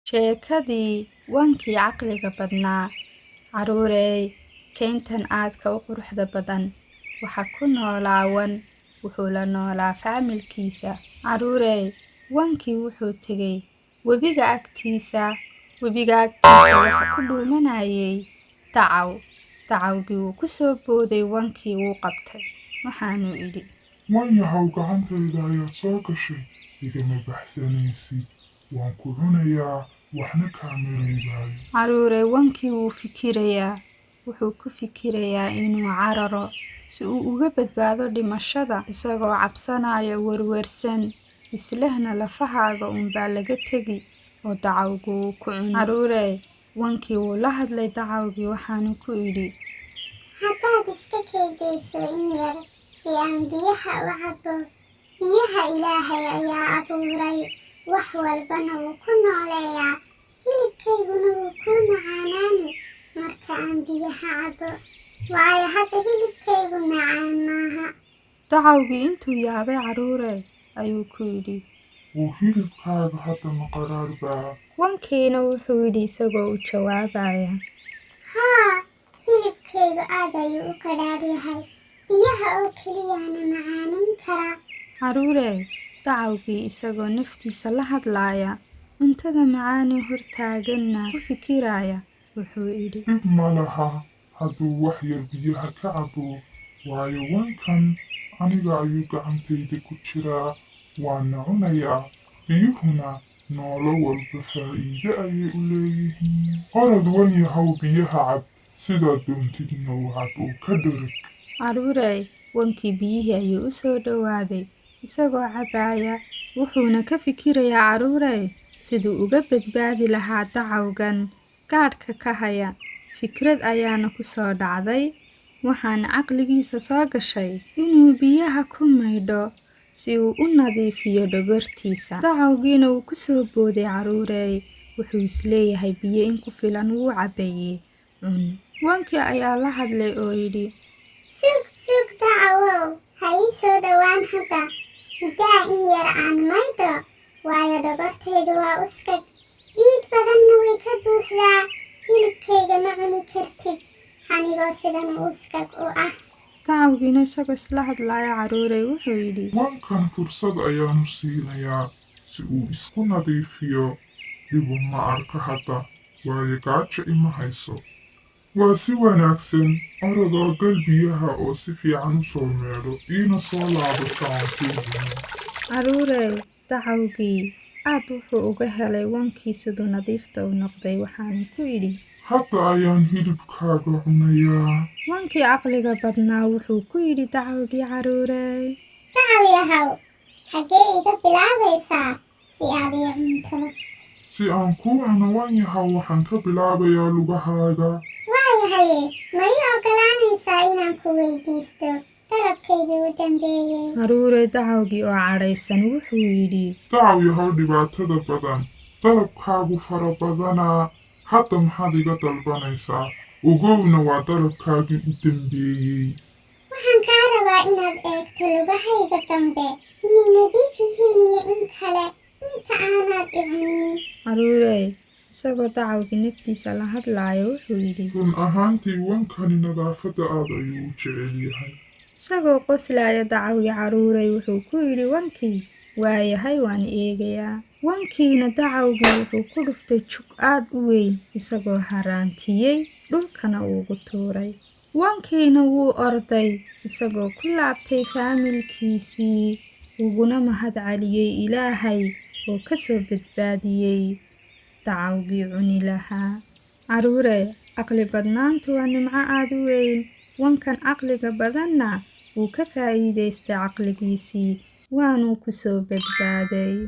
Sheekadii wankii caqliga badnaa. Carruurey, kayntan aadka u quruxda badan waxaa ku noolaa wan, wuxuu la noolaa faamilkiisa. Carruurey, wankii wuxuu tegay webiga agtiisa. Webiga agtiisa waxa ku dhuumanayay dacaw. Dacawgii wuu ku soo booday wankii, wuu qabtay, waxaanuu idhi: Wan yahow, gacantayda ayaad soo gashay, igama baxsanaysid. Waan ku cunayaa, waxna kaama reebaayo. Carruurey, wankii wuu fikirayaa. Wuxuu ku fikirayaa inuu cararo si uu uga badbaado dhimashada, isagoo cabsanaya, werwersan, islehna lafahaaga unbaa laga tegi oo dacawgu wuu ku cuni. Carruurey, wankii wuu la hadlay dacawgii, waxaanu ku idhi: Haddaad iska kaydayso in yar si aan biyaha u cabbo, biyaha Ilaahay ayaa abuuray, wax walbana wuu ku nooleeyaa, hilibkayguna wuu kuu macaanaani marka aan biyaha cabbo, waayo hadda hilibkaygu macaan maaha. Dacawgii intuu yaabay, carruurey, ayuu ku yidhi: Oo hilibkaaga hadda ma qaraar baa? Wankiina wuxuu yidhi isagoo u jawaabaya: Haa, hilibkaygu aad ayuu u qadhaadh yahay, biyaha oo keliyaana macaanayn kara. Carruurey, dacawgii isagoo naftiisa la hadlaaya, cuntada macaanee hortaaganna ku fikiraya, wuxuu idhi: Dhib ma laha hadduu wax yar biyaha ka cabo, waayo wankan aniga ayuu gacantayda ku jiraa, waana cunayaa, biyuhuna noolo walba faa'iido ayay u leeyihiin. Orod wan yahow, biyaha cab, sidaad doontidna u cab oo ka dhereg. Carruurey, wankii biyihii ayuu u soo dhowaaday isagoo cabaya, wuxuuna ka fikirayaa, carruurey, siduu uga badbaadi lahaa dacawgan gaadhka ka haya. Fikrad ayaana ku soo dhacday, waxaana caqligiisa soo gashay inuu biyaha ku maydho si uu u nadiifiyo dhogortiisa. Dacawgiina wuu ku soo booday, carruurey, wuxuu isleeyahay biyo in ku filan wuu cabaye, cun. Wankii ayaa la hadlay oo yidhi: Sug, sug, dacawow, ha ii soo dhowaan hadda. Hidaa in yar aan maydho, waayo dhogortaydu waa uskag, dhiig badanna way ka buuxdaa. Hilibkayga ma cuni kartid anigoo sidan uskag u ah. Dacawgiina isagoo isla hadlaya, carruurey, wuxuu yidhi: Wankan fursad ayaanu siinayaa si uu isku nadiifiyo. Dhibu ma arka hadda, waayo gaajo ima hayso. Waa si wanaagsan, orodoo gal biyaha oo si fiican u soo meedho, iina soo laabo si aan kuu cuno. Carruurey, dacawgii aad wuxuu uga helay wankii siduu nadiifta u noqday, waxaanu ku idhi: Hadda ayaan hilibkaaga cunayaa. Wankii caqliga badnaa wuxuu ku yidhi dacawgii, carruurey: Dacaw yahow, xaggee iga bilaabaysaa si aad ii cunto? Si aan kuu cuno, wan yahow, waxaan ka bilaabayaa lugahaaga. Waayahaye, ma ii oggolaanaysaa inaan ku weydiisto dalabkaygii u dambeeyey? Carruurey, dacawgii oo cadhaysan wuxuu yidhi: Dacaw yahow dhibaatada badan, dalabkaagu fara badanaa. Hadda maxaad iga dalbanaysaa? Ogowna, waa dalabkaagii u dambeeyey. Waxaan kaa rabaa inaad eegto lugahayga dambe inay nadiif yihiin iyo in kale inta aanaad i cunin. Carruurey, isagoo dacawgii naftiisa la hadlaaya, wuxuu yidhi: Run ahaantii wankani nadaafadda aad ayuu u jecel yahay. Isagoo qoslaya dacawgii, carruurey, wuxuu ku yidhi wankii: "Waayahay, waan eegayaa." Wankiina dacawgii wuxuu ku dhuftay jug aad u weyn, isagoo haraantiyey, dhulkana uugu tuuray. Wankiina wuu orday isagoo ku laabtay faamilkiisii, uguna mahad celiyey Ilaahay oo ka soo badbaadiyey dacawgii cuni lahaa. Carruurey, caqli badnaantu waa nimco aad u weyn. Wankan caqliga badanna wuu ka faa'iidaystay caqligiisii, waanuu ku soo badbaaday.